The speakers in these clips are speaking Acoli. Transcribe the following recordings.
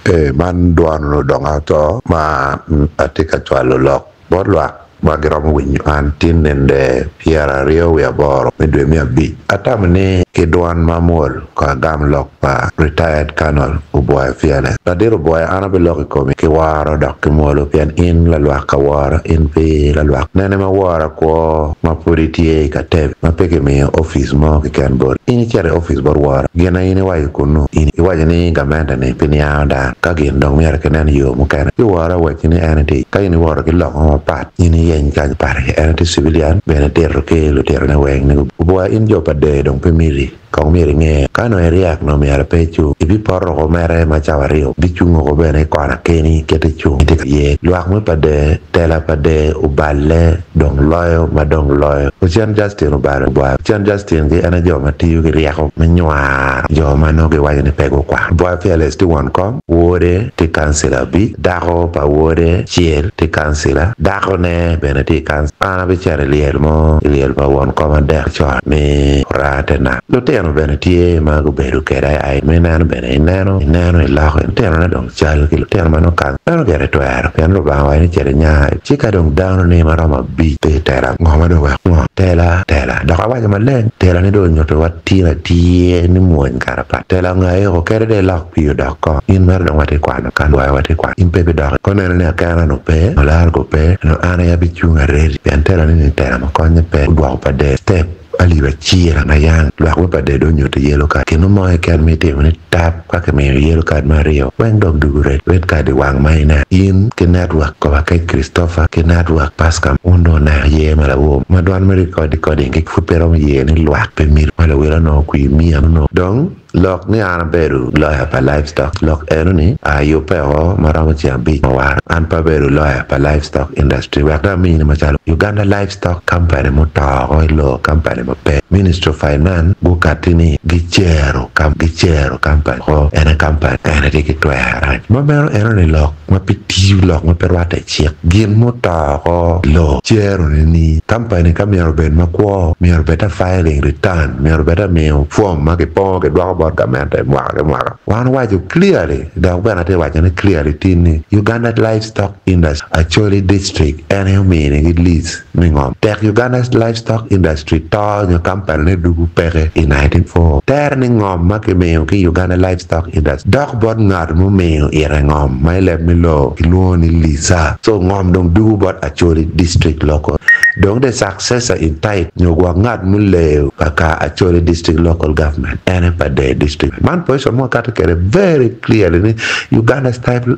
Ee, man dwon odongo ato ma atye ka cwalo lok bot lwak ma giromo winyo an tin nende 28 me dwe me abic. Atamo ni ki dwon ma mwol ko agam lok pa Retired Colonel Obwoya Fearless. Ladit Obwoya an abilok i komi ki woro dok ki mwolo pien in lalwak ka woro, in pe lalwak nene ma wora kwo ma pud itye i Katebe ma pe kimiyo opic mo keken boti. In icito i opic bot wora, gin ma in iwaco kunnu, in iwaco ni gamente ni pi niango dano, ka gin dong myero kinen yo mukene. Ci wora owacci ni en etye, ka in iwoto ki lok mo mapat, in iyeny kany pat aye. En tye civilian, bene tito ki lutirone weng ni gubwoya in jo pa der dong pe miti. Kong myero inge, ka nongo iryek nongo myero pe icung. Ibipoto oko mere ma cawa aryo, ibicung oko bene i kona keni kit icung itye ka ye. Lwak me pa der, tela pa der oballe dong loyo ma dong loyo. Ocen Justin obalo obwoyo. Ocen Justin gi en aye jo ma tiyo ki ryeko me nywaro jo ma nongo giwaco ni pe gukwano. Obwoyo Fearless tye won kom, wode tye kancila abic, dako pa wode acel tye kancila, dakone bene tye i kancil. An abicito i lyel mo, i lyel pa won kom adek con me ora te nam. Lutino bene tye ma gubedo kweda i ai me neno bene ineno, ineno, iloko. Lutinone dong cal ki lutino ma nongo kany. Meno gire twero, pien Lubanga owaco ni cit inya. Ci ka dong dano ni ma romo abic pe i tela, ngo ma dong wek ngo? Tela, tela. Dok awaco maleng, tela ni dong onyuto wa tin atir ni mwony kara pat. Tela ongayo kede dong ilok pii odok kong. In mere dong watye kwano, ka lwayo watye kwano. In pe ibidok. Ka oneno ni akena-nu pe, olar-gu pe, nongo an aye abicung aredi, pien tela-ni ni tela ma konye pe. Odwoko pa der, step, alip acel ma yang lwak me pa der dong onyuto yellow card. Gin mo keken ma itimo ni tap ka kimiyo yellow card me aryo weng dok dugo red, red card i wang ma ineno. In ki network Koba Kec Christopher ki network Pasca wun dong wuneno yer ma lawor ma dwan me record recording ki pud pe romo ye ni lwak pe mito ma lawil onongo kwir miya onongo dong Lok ni an abedo lawyer pa livestock lok eno ni ayubbe o ma romo ceng abic ma waro. An pe abedo lawyer pa livestock industry wek dong amini macalo Uganda Livestock Company muto oko i loo company ma pe Ministry of Finance gukati ni gicero gicero company oko ene company ene tye ki twero ma meno eno ni lok ma pe tiyo lok ma pe rwatte i cik. Gin muto oko loo cero ni ni kampani ka myero obed ma kwo myero obed ta filing return myero obed ta miyo form ma kipongo kidwoko bot gamente mwaka ki mwaka. Wan owaco clearly dok bene atye waco ne clearly tin ni Uganda Livestock Industry Acholi District en aye omini gi lease me ngom. Tek Uganda Livestock Industry to nyo kampani ne dugu peke i 1994. Tere ni ngom ma kimiyo ki Uganda Livestock Industry dok bot ngat mumiyo ite ngom ma i leb me loo kilwongo ni leaser. So ngom dong dugu bot Acholi District Local. Dong the successor in title nyo gwok ngat muleyo kaka Acholi District Local Government ene pa Dee District. Man position ma wakato kwede very clearly ni Uganda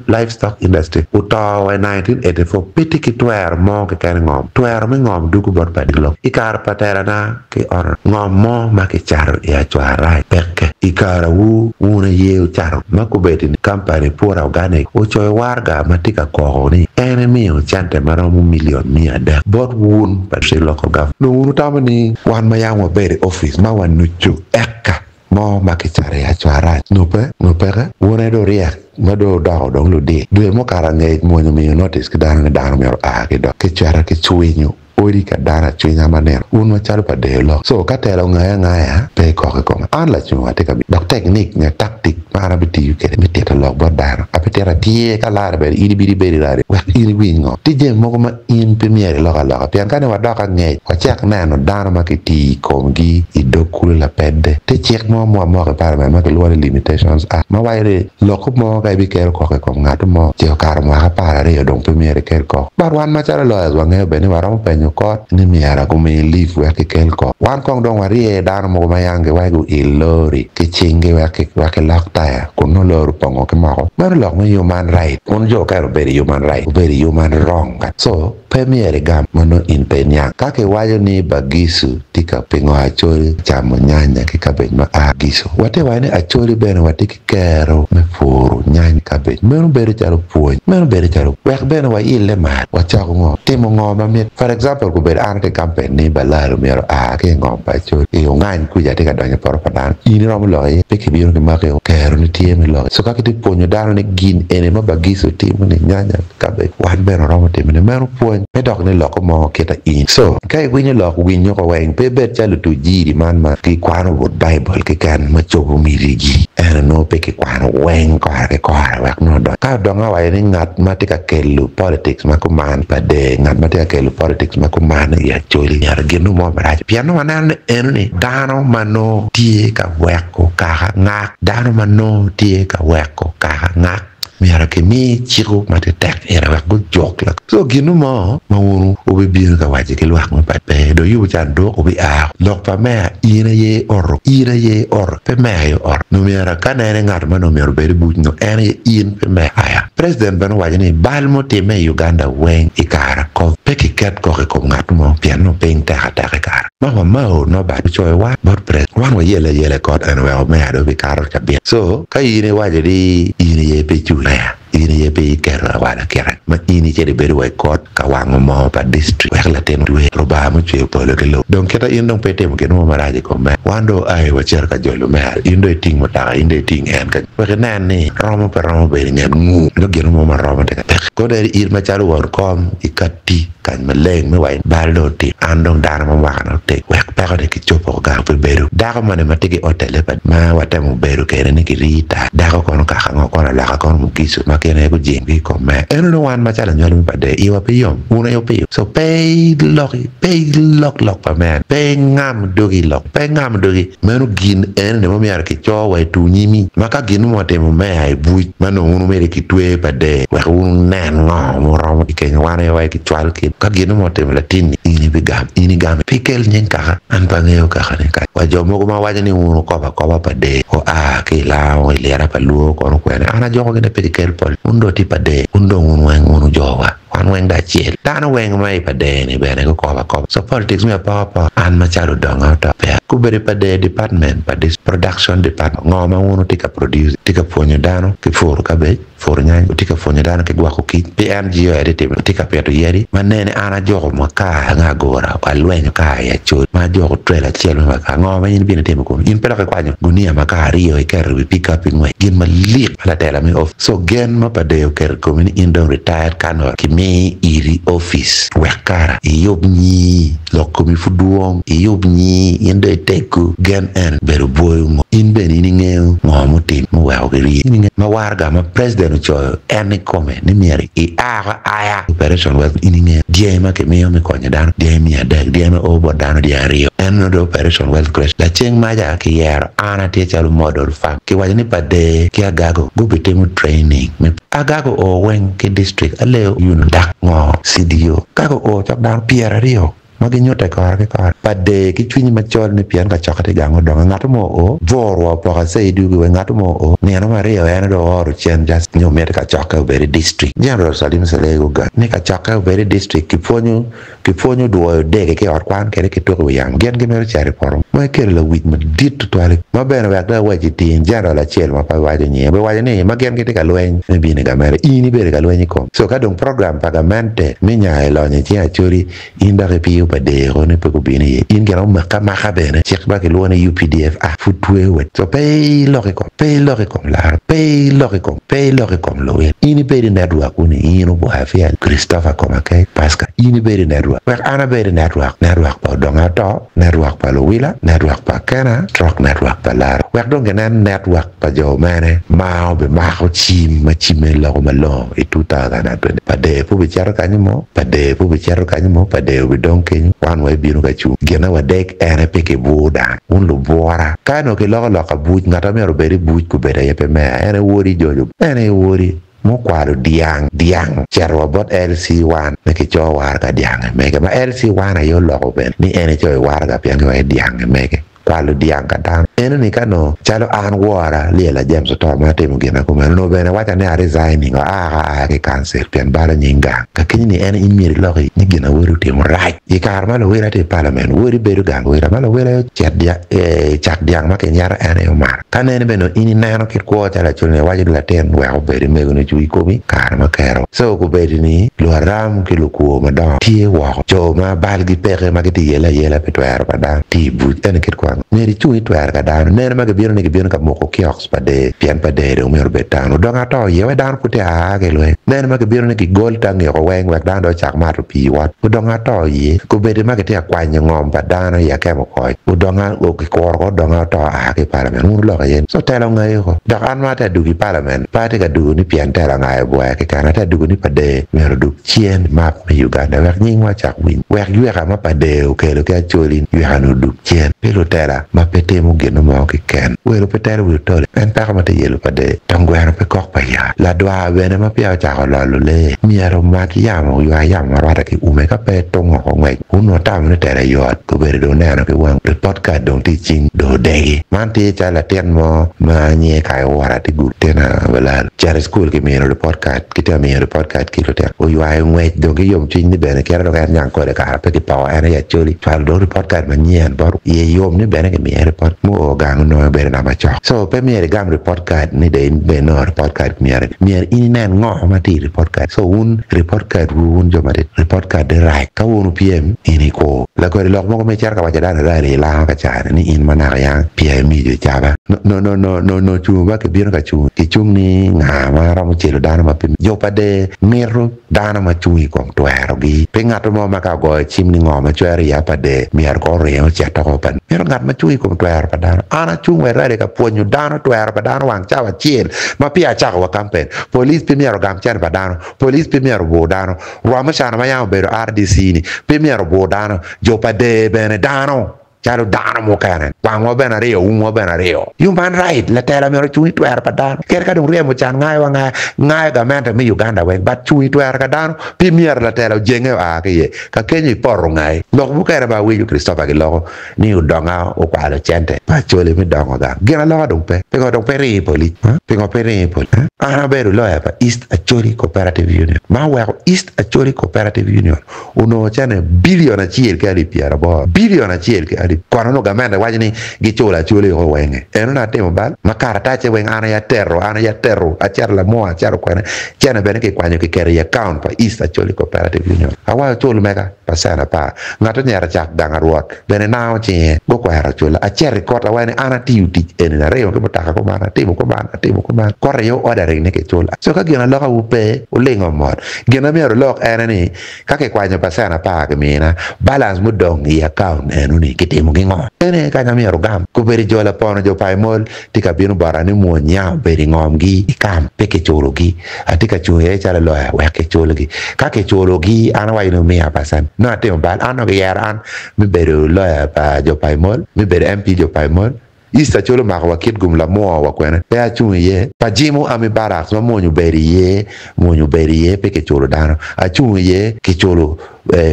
Livestock Industry oto wa i 1984 pe tye ki twero mo keken i ngom. Twero me ngom dugo bot padit lok. I kare pa telana ki Honor, ngom mo ma kicato i Acwarac pekke. I kare-wu, wun aye wucato ma kubedi ni kampani Pura Organic ocoyo waraga ma tye ka koko ni en emiyo cente ma romo milion 300 bot wun pa Local Government. Nongo wun wutamo ni wan ma yam wabedo i opic ma wanucu eka mo ma kicato i Acwarac nyo pe? Nyo peke? Wun aye dong wuryek ma dong wudoko dong ludit. Dwe mukato angec mwony omiyo notice ki dano ni dano myero oa ki dok kicweta ki cwinyo odi ka dano acwinya ma nino. Wun macalo pa deyo lok. So ka tela ongaya angaya pe ikok i koma. An lacungo atye ka bino. Dok teknik nyo tactic ma an abitiyo kwede me tito lok bot dano abitito atir ka lare bene in ibino ibedo i radio wek in iwiny ngo. Tye jami mogo ma In pe myero ilok aloka, pien ka ni wadok angec, wacak neno dano ma kitiyo i komgi i dog kulu lapedde. Tye cik mo ma wamoko i palament ma kilwongo ni Limitations Act ma waco ni lokko mo ka ibikelo koko i kom ngat mo ce okato mwaka 12 dong pe myero ikel koko. But wan macalo lawyers wangeyo bene ni waromo penyo kot ni myero gumi leave wek kikel koko. Wan kong dong warye dano mogo ma yang giwaco guil lori ki cinggi wek kilok taya kun nongo lori opongo ki moko. Meno lok me human right. Wun jo okelo wubedo i human right, wubedo i human wrong. So, pe myero igam ma nongo in pe iniang. Ka kiwaco ni Bagisu tye ka pingo Acholi camo nyanya ki kabej ma a Gisu, watye waco ni Acholi bene watye ki kero me puru nyanya ki kabej. Meno bedo calo pwony. Meno bedo calo wek bene waille malo, wacok ngo, timo ngo ma mitte. For example, gubedo an atye i kampen ni Balalo myero oa ki i ngom pa Acholi i ongany kuca atye ka donyo i poto pa dano. In iromo lok iye? Pe kibino kimaki o. Kero ni tye me lok. So ka kitye pwonyo dano ni gin eni ma Bagisu timo ni nyanya ki kabej wan bene waromo timo ne. Meno pwony. Pe dok ni loko mo kita in. So ka iwinyo lok winyo ko weng pe ibed calo lutuc jiri man ma gikwano but Baibul keken ma cobo mitigi. Ento nongo pe kikwano weng kore ki kore wek nongo. Odonga owaco ni ngat ma tye ka kelo politics ma kuman pa der, ngat ma tye ka kelo politics ma kuman i Acholi myero gin mo marac pien nongo waneno ni eno ni dano ma nongo tye ka weko kaka ngak, dano ma nongo tye ka weko kaka ngak myero kimi ciko ma tye tek ire wek gujuk lak. Co gin mo ma wun wubibino ka waco ki lwak me paco pe dong yubo canduk wubia lok pa meya in aye ioto in aye ioto pe meya aye oto nyo myero ka nene ngat ma nongo myero obed i buc nyo en aye in pe meya aya. President bene owaco ni bal mutimme i Uganda weng i kare kop pe kiket koko i kom ngat mo pien nongo piny tek ateka i kare ma wa Mao Norbert ocoyo wat bot President wan wayelle ayela i kot eno weko meya dong bikato cabit so ka in iwaco ni in aye pe icul meya In aye pe iketo lawala kite ma in icito ibedo wa i kot ka wango moo pa distrik wek latin otwe Rubanga mucweyo polo ki lobo. Dong kita in dong pe itimo gin mo marac i kom mere. Wan dong oaye wacito ka jolo mere. In dong iting mutoka, in dong iting en ka wek inen ni romo pe romo bedo i nget nguu nyo gin mo ma romo tye ka peke. Kodi in macalo won kom ikatti kany maleng me waci bal dong otim an dong dano ma mwakana otek wek peko ni kicopo gang pe bedo dako moni ma tye ki otele pa ma watemo bedo kede ni kirii tar dako kono kaka ngo kono aloka kono mugicu ma gin aye gujing gi ikom me eno ni wan macalo anywali me pader iwa pe yom wun aye wupiyo so pe iloki pe ilok lok pa me pe ingam dogi lok pe ingam dogi Meno gin enoni ma myero kico wa i tur nyimi, ma ka gin mo otimo me a i buc, ma nongo wun wumede ki twe pa der, wek wun wunen ngo muromo ki kenyo. Wan aye wa kicwal ki. Ka gin mo otimo latinni, in ibigamo, in igamo. Pe ikel nying kaka. An pe angeyo kakani kany. Wa jo mogo ma waco ni wun wukobo akoba pa der, oa ki i Lao, i lira pa Luo, kono kwene. An ajukogi ni pe gikel pol. Wun dong wutye pa der, wun dong wun weng wun wujowa. Wan weng dong acel. Dano weng ma i pader-ni bene gukobo akoba. So politics me apoka apoka. An macalo odonga oto peya. Gubedo i pader department pa district production department. Ngo ma wun wutye ka produce? Wutye ka pwonyo dano ki puro kabej, puro nyanya, wutye ka pwonyo dano ki gwoko kic. Pi NGO aye tye timo. Wutye ka pito yadi ma nene an ajuko makar anga agura alwenyo kar i Acholi ma ajuko trailer acel me makar. Ngo ma in ibino itimo kunu? In pe dok ikwanyo gunia makar aryo iketo i wi pick up ingwec. Gin malik ma latela me office. So gen ma pa deyo oketo i komi ni in dong retired colonel kimiyi iri office wek kara iyub nyii lok komi pud dwong iyub nyii in dong iteggu gen en bedo bwoyo ngo in bene in ingeyo ngo mutim muweko kirye in ingeyo ma waraga ma president ocoyo en ikome ni myero ia oko aya operation wek in ingeyo dyangi ma kimiyo me konyo dano dyangi miya adek dyangi ma o bot dano dyangi aryo en nongo dong operation wealth creation laceng maca kiyero an atye calo model farm. Kiwaco ni Pader ki Agago gubitimo training me Agago oo weng ki district aleo uni dak ngo CDO ka guo cok dano pyeraryo ma ginyute kore ki kore. Pader ki cwinyi macol ni pien kacokke tye gang odongo ngat mo oo bur wa opoko acei dugi weng ngat mo oo nino me aryo en dong ooro cen just nyo miti kacokke obed i district. General Salim Saleh guga ni kacokke obed i district kipwonyo Kipwonyo dwoyo dege ki i ot kwan kede ki tuko i wi yamo. Gin gimito cito i poto ma ikelo lawic madit tutwal ma bene wek dong awaci tin general acel ma pe awaco nyinge obiwaco ni ma gin gitye ka lweny me bino i gamente in ibedo ka lweny i kom so ka dong program pa gamente me nyayo lonyo i cing Acholi in dok ipiyo pa dero ni pe gubin iye in gin omaki amaka bene cik ma kilwongo ni UPDF Act pud tweyo wa so pe ilok i kom pe ilok i kom laro pe ilok i kom Pe ilok i kom luwil. In ibed i network wu ni in obwoya fiel Christopher Komakech Pascal. In ibed i network. Wek an abed i network. Network pa Odonga Oto, network pa Luwila, network pa Akena, stroke network pa Laro. Wek dong ginen network pa jo mene ma obimako cim ma cimme loko malongo i 2020. Pa der pe obicito kanyo mo, pa der pe obicito kanyo mo, pa der obidong kenyo. Wan waibino ka cung. Gine wadek ene pe kibur dano. Wun lubwora, ka onongo kiloko lok abuc, ngat ma myero obed i buc gubedo aye pe meya, en aye wodi Jojo, en aye wodi mukwalo dyang, dyang cito wa bot LC1 me kico waraga dyange mege, ma LC1 aye oloko bene ni en ecoyo waraga pien kiwaco ni dyange mege, kwalo dyang ka dano. Eno ni ka onongo calo an wora Lyella James oto ma atimo gin ma kumeno, onongo bene awaca ni a resigning aa ka aa ki council pien balo nying gang. Ka kenyo ni en in myero iloki ni gin a wodi otimo rac. I kare ma luwila tye i palament, wodi bedo gang wila ma luwila aye ocet cak dyang ma kinyeto en aye omato. Ka nene bene in ineno kit kwo calo lacol-ni, iwaco ni latin wek obed i megone ocung i komi kare ma kero. Co gubedi ni luaram ki lukwo madongo tye woko, co ma balgi peke ma gitye yele ayela pi twero pa dano tye i buc. Ento kit kwo ango? ango? Myero icung i twero ka dano. Nene ma gibino ni gibino ka moko kiosk pa der pien pa der dong myero obed town. Odong ato iye wek dano pud tye aa ki lweny. Nene ma gibino ni gigol tangi oko weng wek dano dong ocak mato pii wot. Odong ato iye. Kobedi ma gitye ka kwanyo ngom pa dano i akemo koc. Odong a gikuro ko odong ato aa ki i palament. Wun wuloko iye ni, Co tela ongayo ko. Dok an ma atye ka dugo i palament pe atye ka dugo ni pien tela ongayo bwer keken. Atye ka dugo ni pa der myero odug cen i map me Uganda wek nyingwa ocak winy. Wek yweka ma pa der okelo ki Acholi yweka-ni odug cen. Pi lutela ma pe timo gin mo keken. Welo pe telo wi otole. En peko ma tye yelo pa der. Tong gweno pe kok pa yat. Ladwar bene ma peya ocako lolo lee myero omak yamo, oywa yamo ma rwatte ki ume ka pe tung oko ngwec. Wun wutamo ni tela yot, obedo dong neno ki wang. Ripot kad dong tye i cing dong odegi. Man tye calo latin mo ma nyinge Kaiwora tye gudo tina balalo. Cito i cukul kimino ripot kad, kitye ka miyo ripot kad ki lutino. Oywayo ngwec dong ki yomcwiny ni bene kite dong en nyang kode kara pe kipoko en aye Acholi. Cwalo dong ripot kad manyen bot iye yom ni bene kimiye ripot muo gang onongo obedo namba cok. So pe myero igam ripot kad ni dong in bene inongo ripot kad myero myero in inen ngo ma tye i ripot kad. So wun ripot kad wu wun jo madit ripot kad ni rac ka wun wupyem in ikur. Lakodi lok mogo ma icito ka waco dano rali ilango ka cani ni in ma naka yang pye imijo icaba. No no no no no cung ba kibino ka cung kicung ni nga ma romo celo dano ma pe jo pa der mito Dano ma cung i kom twerogi. Pe ngat mo ma ka ogoyo cim ni ngo ma cwero iya pa der myero kong oringe ocit oko pa mito ngat ma cung i kom twero pa dano. An acung wa i rally ka pwonyo dano twero pa dano wang cawa acel ma peya acako wa kampen. Police pe myero ogam cente pa dano. Police pe myero obur dano. Rwamucana ma yam obedo RDC ni pe myero obur dano. Jo pa der bene dano. Calo dano mukene, wangwa bene aryo, umwa bene aryo. Human right, latela myero ocung i twero pa dano. Kadi ka dong ryemo can ngayo angaya, ngayo gamente me Uganda weng, but cung i twero ka dano pi myero latela ojenge oa ki iye. Ka kenyo i poto ngai. Lok mukene ma awinyo Christopher giloko ni odonga okwalo cente pa Acholi me dongo gang. Gin aloka dong pe. Pingo dong pe ringo i polic? Pingo pe ringo i polic? An abedo lawyer pa East Acholi Cooperative Union ma oweko East Acholi Cooperative Union Onongo cente bilion acel ki alip pyeraboro, bilion acel ki alip. Kono onongo gamente waco ni giculo acula i oko wenge. En onongo atimo bal ma karatace weng an aye atero, an aye atero, acito lamwoo, acito kwene. Cente bene kikwanyo kiketo i akaunt pa East Acholi Cooperative Union. Awaco cul mega pacen apar. Ngat onyero cak gang arwot bene nango cinge gukwero culla. Acito i kot awaco ni an atiyo tic eni aringo ki mutoka kuman, atimo kuman, atimo kuman. Kot aye o-ordering ni kicul. So ka gin alokawu pe, wulingo mot. Gin ma myero wulok ene ni ka kikwanyo pacen apar kimina, balance mudong i akaunt eno-ni kitimo ki ngo? Ene kanya myero wugam. Gubedo jo lapono jo Paimol tye ka bino bota ni mwony ya obedo i ngomgi i kam pe kiculogi. Atye ka cung iye calo loya wek kiculgi. Ka kiculogi an awaco ni wumiya pacen. Nongo atimo bal. An nongo kiyero an me bedo loya pa jo Paimol, me bedo MP jo Paimol. Easter col omako wa kit gum lamwoo wa kwene pe acung iye. Pa jimo Army Barracks ma mwony obedo iye, mwony obedo iye pe kiculo dano. Acung iye kiculo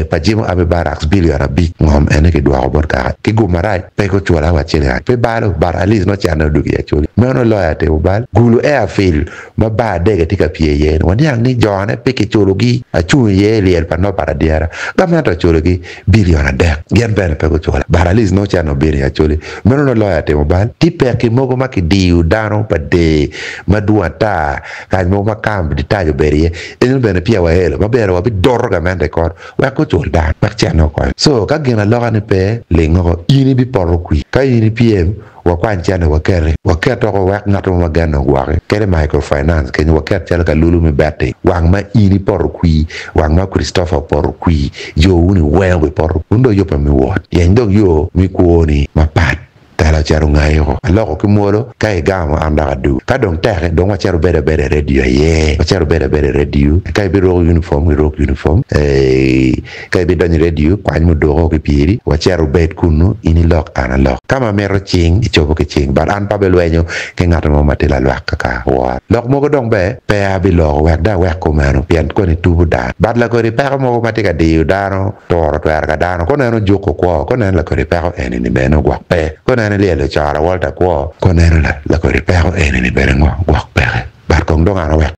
pa jimo Army Barracks billion abic ngom ene kidwoko bot kaka. Ki gum marac pe gucula wa ciling pe balo but at least nongo cene odwogo i Acholi. Meno loyo atimo bal. Gulu airfield ma bar dege tye ka pye iye ni waniang ni jone pe kiculogi. Acung iye i lyel pa Norbert Adyera. Gamente oculogi billion adek gin bene pe gucula but at least nongo cene obino i Acholi. Meno nongo loyo atimo bal. Tye pekki mogo ma kidiyo dano pa der madwong ata kany mogo ma kamp ditac obedo iye. Eno bene peya waelo ma myero wabidoto gamente i kot wek gucul dano wek cene okony. So ka gin aloka ni pe ling oko in ibipoto kwir. Ka in ipyem wakwany cene waketi waket oko wek ngat mo ma genne ogwoki. Kadi microfinance kenyo waket calo ka lulu me betting wang ma in ipoto kwir wang ma Christopher opoto kwir jo wuni weng obipoto wun dong yubbe me wot. Yeny dong yo me kwoni mapat. Tela ocito ongayi oko. Aloko ki mwolo, ka igamo an dok adugo. Ka dong teki, dong wacito bedo abeda i redio aye. Wacito bedo abeda i redio. Ka ibirwako uniform, iruk uniform. Ka ibidonyo i redio, kwany muduko ki pyeri. Wacito wubed kunnu, in ilok, an alok. Ka ma mito cing, icobo ki cing. But an pe abilwenyo ki ngat mo ma tye lalwak kaka wora. Lok mogo dong ber, pe abiloko wek dong awek kumeno, pien koni tubo dano. But lakodi peko mogo ma tye ka diyo dano, Turo twero ka dano ko neno juko kwo, ko neno lakodi peko eni ni bene ogwok pe, ko neno ilyelo coro Walter kwo, ko neno lakodi peko eni ni bene ngo gwok peke. But kong dong an awek.